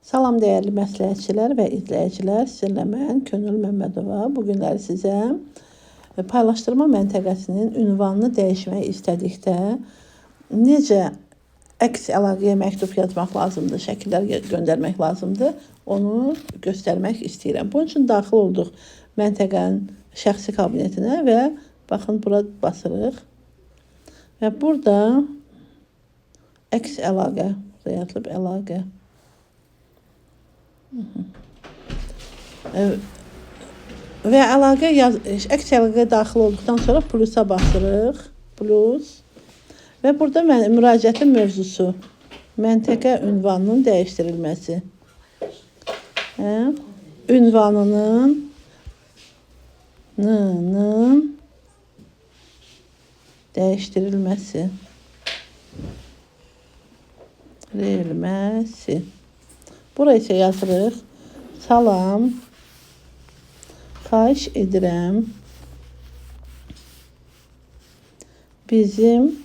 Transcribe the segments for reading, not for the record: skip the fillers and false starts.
Salam dəyərli məsləhətçilər və izləyicilər, sizinlə mən Könül Məmmədova. Bu günləri sizə paylaşdırma məntəqəsinin ünvanını dəyişmək istədikdə necə əks əlaqəyə məktub yazmaq lazımdır, şəkillər göndərmək lazımdır, onu göstərmək istəyirəm. Bunun üçün daxil olduq məntəqənin şəxsi kabinetinə və baxın bura basırıq. Və burada əks əlaqə, burada yazılıb əlaqə. Və əlaqə yaz, əks əlaqəyə daxil olduqdan sonra plusa basırıq. Plus. Və burada müraciətin mövzusu məntəqə ünvanının dəyişdirilməsi. Hə? Ünvanının nının dəyişdirilməsi. Rilməsi. Bura isə yazırıq. Salam. Xahiş edirəm. Bizim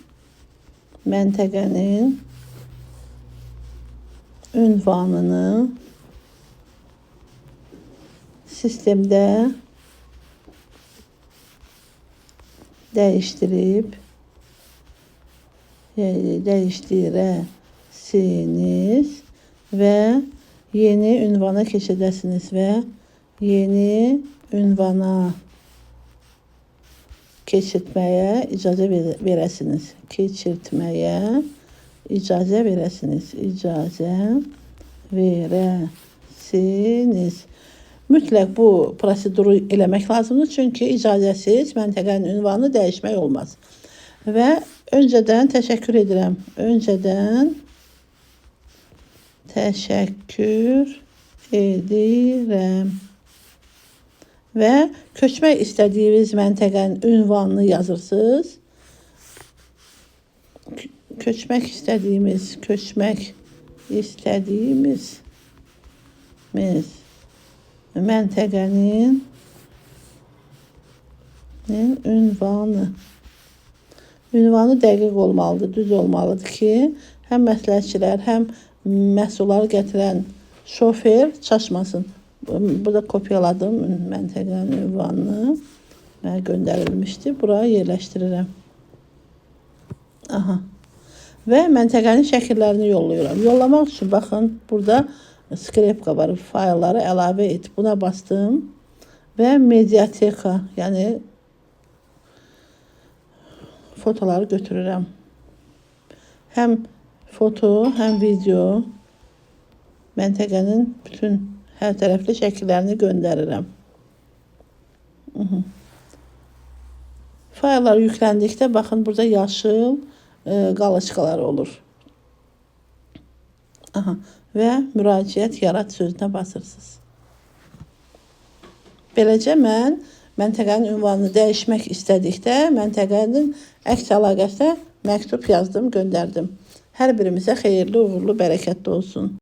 məntəqənin ünvanını sistemdə dəyişdirib, yəni dəyişdirəsiniz və yeni ünvana keçidəsiniz və yeni ünvana keçirtməyə icazə verəsiniz. Keçirtməyə icazə verəsiniz. İcazə verəsiniz. Mütləq bu proseduru eləmək lazımdır, çünki icazəsiz məntəqənin ünvanını dəyişmək olmaz. Və öncədən təşəkkür edirəm. Öncədən təşəkkür edirəm. Və köçmək istədiyiniz məntəqənin ünvanını yazırsınız. Köçmək istədiyimiz, köçmək istədiyimiz məntəqənin ünvanı. Ünvanı dəqiq olmalıdır, düz olmalıdır ki, həm məsləhətçilər, həm məhsulları gətirən şofer çaşmasın. Burada kopyaladım məntəqənin ünvanını. Mənə göndərilmişdi. Buraya yerləşdirirəm. Aha. Və məntəqənin şəkillərini yollayıram. Yollamaq üçün baxın, burada skripka var. Faylları əlavə et. Buna bastım və mediateka, yəni fotoları götürürəm. Həm foto, həm video məntəqənin bütün hər tərəfli şəkillərini göndərirəm. Fayllar yükləndikdə baxın burada yaşıl qalaçkalar olur. Aha. Və müraciət yarat sözünə basırsınız. Beləcə mən məntəqənin ünvanını dəyişmək istədikdə məntəqənin əks əlaqəsinə məktub yazdım, göndərdim. Hər birimizə xeyirli, uğurlu, bərəkətli olsun.